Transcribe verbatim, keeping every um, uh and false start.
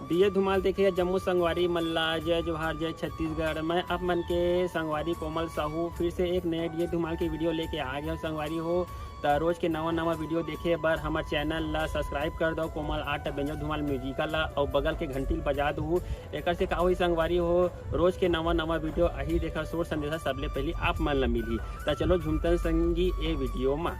DJ Dhumal देखे जम्मो संगवारी मन ला जय जोहार, जय छत्तीसगढ़। मैं आप मन के संगवारी कोमल साहू फिर से एक नए डीजे धुमाल के वीडियो लेके आ गया हूँ संगवारी हो। त रोज के नवा नवा वीडियो देखे बर हमर चैनल ला सब्सक्राइब कर दो, कोमल आर्ट बेंजो धुमाल म्यूजिकल ला, अउ बगल के घंटी ल बजा दू। एकर से का होई संगवारी हो, रोज के नवा नवा वीडियो आही, देखा सुर संदेशा सबले पहली आप मन ला मिलही। त चलो झूमतन संगी ए वीडियो मा।